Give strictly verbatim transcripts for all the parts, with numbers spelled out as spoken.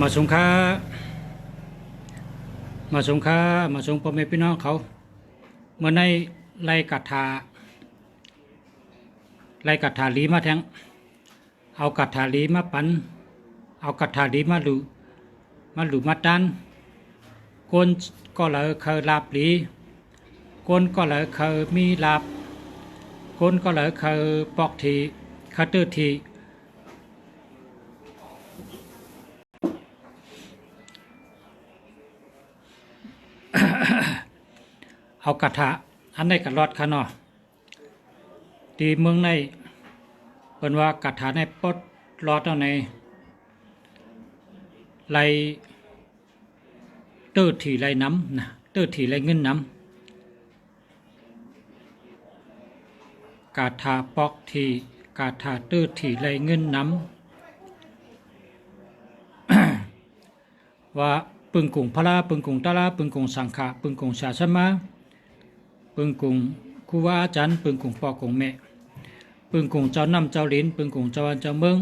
ມາສົງຄ່າ ມາສົງຄ່າ ມາສົງພໍ່ແມ່ພີ່ນ້ອງເຂົາ. ເມື່ອໃນໄລ່ກາຖາ ໄລ່ກາຖາດີມາແທງ ເອົາກາຖາດີມາປັນ ເອົາກາຖາດີມາລຸ ມາລຸມາຕານ. ຄົນກໍເລີຍເຄີຍລາບດີ, ຄົນກໍເລີຍເຄີຍມີລາບ, ຄົນກໍເລີຍເຄີຍປອກຖີ່ ເຄີຍຕື້ຖີ່. ເອົາກາຖາອັນໃດກະລອດຄະເນາະ. ທີ່ເມືອງໃນເພິ່ນວ່າກາຖາໃນປົດລອດເອົາໃນ ໄລ່ ຕື້ຖີ່ໄລ່ນຳນະ ຕື້ຖີ່ໄລ່ເງິນນຳ. ກາຖາປອກຖີ່ ກາຖາຕື້ຖີ່ໄລ່ເງິນນຳ. ວ່າປຶງກຸງພະລາ ປຶງກຸງຕະລາ ປຶງກຸງສັງຂະ ປຶງກຸງສາສະມາ ປຶງກຸງຄູບາອາຈານ ປຶງກຸງພໍ່ກຸງແມ່ ປຶງກຸງເຈົ້ານ້ຳເຈົ້າດິນ ປຶງກຸງເຈົ້າບ້ານເຈົ້າເມືອງ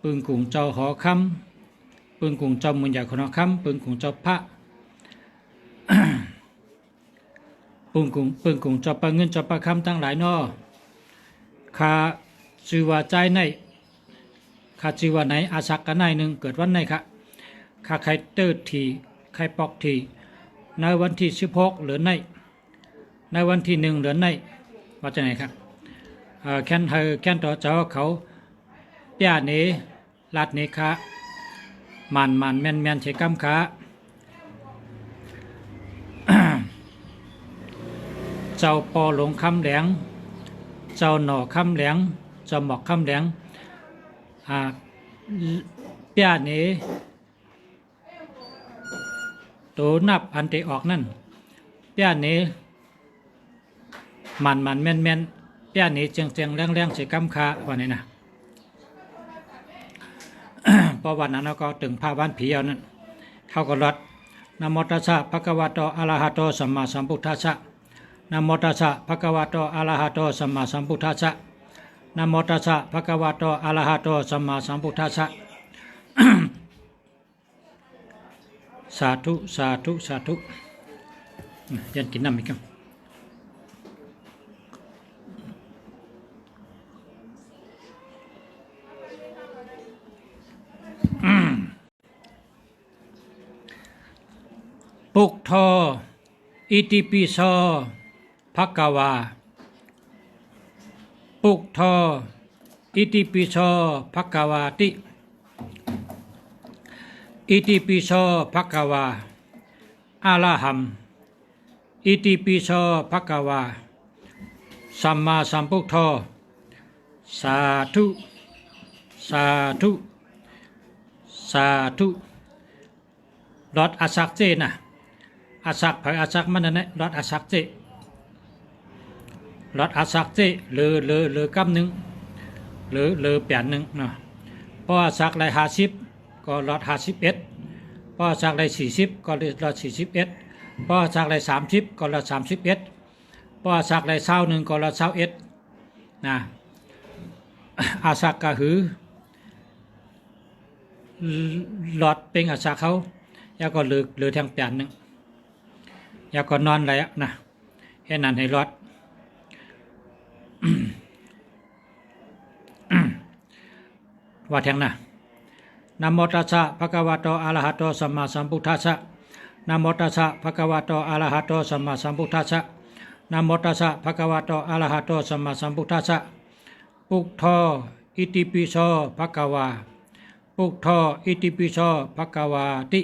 ປຶງກຸງເຈົ້າຫໍຄຳ ປຶງກຸງເຈົ້າໝູນໃຫຍ່ຂອງຫໍຄຳ ປຶງກຸງເຈົ້າພະ ປຶງກຸງ ປຶງກຸງເຈົ້າປ້າເງິນເຈົ້າປ້າຄຳທັງຫຼາຍເນາະ. ຂ້າຊື່ວ່າຈ້າຍໃນ ຂ້າຊື່ວ່າໃນ ອາສັກກະນາຍໜຶ່ງ ເກີດວັນໃນຄະ. ຂ້າໄຄເຕີດຖີ່ ໄຄປອກຖີ່ ໃນວັນທີສິບຫົກເດືອນໃນ ໃນວັນທີໜຶ່ງເດືອນໃນ ວ່າຈັ່ງໃດຄະ. ເອີ ແຄ້ນໃຫ້ ແຄ້ນຕໍ່ເຈົ້າເຂົາ ປຽເນ ລັດເນຄະ ໝານໆແມ່ນໆເຊກຳຄະ. ເຈົ້າປໍຫຼົງຄຳແຫຼງ ເຈົ້າໜໍ່ຄຳແຫຼງ ເຈົ້າໝອກຄຳແຫຼງ ອາ ປຽເນ ໂຕນັບອັນເຕອອກນັ້ນ ປຽເນ ໝານໆແມ່ນໆ ປຽເນແຈ້ງໆແລງໆເຊກຳຄະ ວ່ານີ້ນະ. ເພາະວ່ານັ້ນເຮົາກໍເຖິງພະວັນຜີເອົານັ້ນ ເຮົາກໍລອດ Namo tassa bhagavato arahato sammāsambuddhassa. Namo tassa bhagavato arahato sammāsambuddhassa. Namo tassa bhagavato arahato sammāsambuddhassa. ສາທຸ ສາທຸ ສາທຸ. ອືມ ຢ້ານກິນນ້ຳອີກ. ອືມ Buddho itipi so bhagavā. Buddho itipi so bhagavāti. Itipi so bhagavā arahaṃ. Itipi so bhagavā sammāsambuddho. Sādhu, sādhu, sādhu. ລອດອາສັກເຈນະ ອາສັກໃຜອາສັກມັນນັ້ນແຫຼະ ລອດອາສັກເຈ ລອດອາສັກເຈ ເລີ ເລີ ເລີກຳໜຶ່ງ ເລີ ເລີປຽນໜຶ່ງເນາະ. ພໍອາສັກໄດ້ຫ້າສິບ ກໍລອດຫ້າສິບເອັດ, ພໍອາສັກໄດ້ສີ່ສິບ ກໍລອດສີ່ສິບເອັດ, ພໍອາສັກໄດ້ສາມສິບ ກໍລອດສາມສິບເອັດ, ພໍອາສັກໄດ້ຊາວໜຶ່ງ ກໍລອດຊາວເອັດນະ. ອາສັກກະຫື ລອດເປັນອາສັກເຮົາ ແລ້ວກໍເຫຼືອ ເຫຼືອແທ່ງປຽນໜຶ່ງ ແລ້ວກໍນອນໄດ້ນະ. ເຮັດນັ້ນໃຫ້ລອດ ວ່າແທ່ງນະ. Namo tassa bhagavato arahato sammāsambuddhassa. Namo tassa bhagavato arahato sammāsambuddhassa. Namo tassa bhagavato arahato sammāsambuddhassa. Buddho itipi so bhagavā. Buddho itipi so bhagavāti.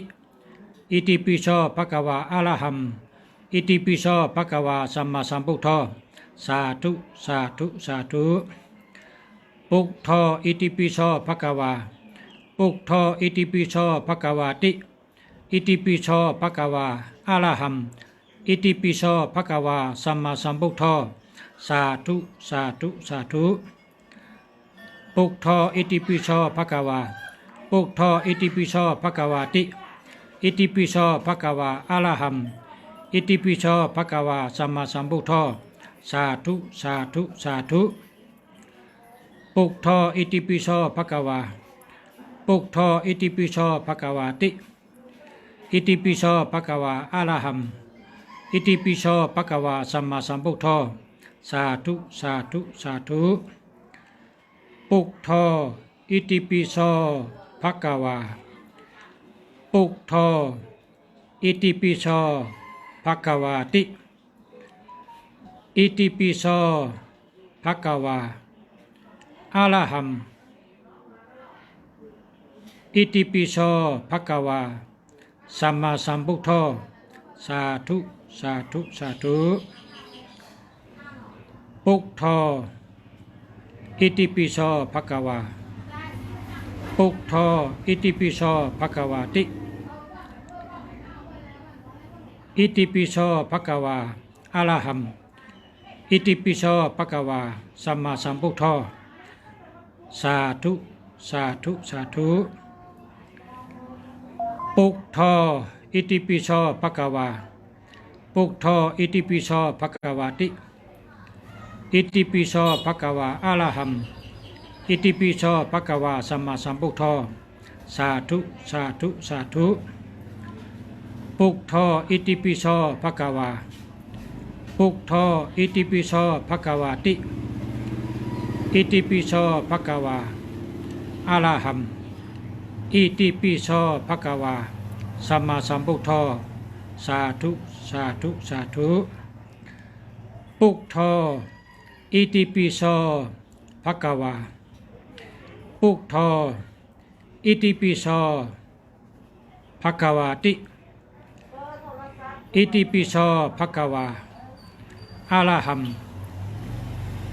Itipi so bhagavā arahaṃ. Itipi so bhagavā sammāsambuddho. Sādhu, sādhu, sādhu. Buddho itipi so bhagavā. Buddho itipi so bhagavāti. Itipi so bhagavā arahaṃ. Itipi so bhagavā sammāsambuddho. Sādhu, sādhu, sādhu. Buddho itipi so bhagavā. Buddho itipi so bhagavāti. Itipi so bhagavā arahaṃ. Itipi so bhagavā sammāsambuddho. Sādhu, sādhu, sādhu. Buddho itipi so bhagavā. Buddho itipi so bhagavāti. Itipi so bhagavā arahaṃ. Itipi so bhagavā sammāsambuddho. Sādhu, sādhu, sādhu. Buddho itipi so bhagavā. Buddho itipi so bhagavāti. Itipi so bhagavā arahaṃ. Itipi so bhagavā sammāsambuddho. Sādhu, sādhu, sādhu. Buddho itipi so bhagavā. Buddho itipi so bhagavāti. Itipi so bhagavā arahaṃ. Itipi so bhagavā sammāsambuddho. Sādhu, sādhu, sādhu. Buddho itipi so bhagavā. Buddho itipi so bhagavāti. Itipi so bhagavā arahaṃ. Itipi so bhagavā sammāsambuddho. Sādhu, sādhu, sādhu. Buddho itipi so bhagavā. Buddho itipi so bhagavāti. Itipi so bhagavā arahaṃ. Itipi so bhagavā sammāsambuddho. Sādhu, sādhu, sādhu. Buddho itipi so bhagavā. Buddho itipi so bhagavāti. Itipi so bhagavā arahaṃ.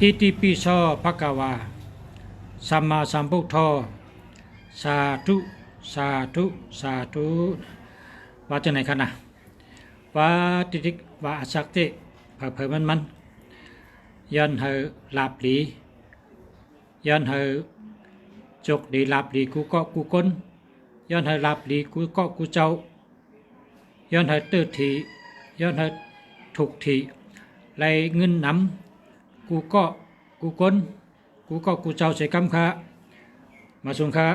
Itipi so bhagavā sammāsambuddho. Sādhu, sādhu, sādhu. ວ່າຈັ່ງໃດຂະນະ? ວ່າຕິຕິກ ວ່າອະສັກຕິ ເຜີໆມັນໆ ຢ້ອນໃຫ້ລາບລີ ຍ້ອນໃຫ້ໂຊກດີລາບລີ ກູເກາະກູກົນ ຍ້ອນໃຫ້ລາບລີ ກູເກາະກູເຈົ້າ ຍ້ອນໃຫ້ຕື້ທີ ຍ້ອນໃຫ້ທຸກທີ ໄລ່ເງິນນຳ ກູເກາະກູກົນ ກູເກາະກູເຈົ້າ ເສຍກຳຂະ ມາສູງຂະ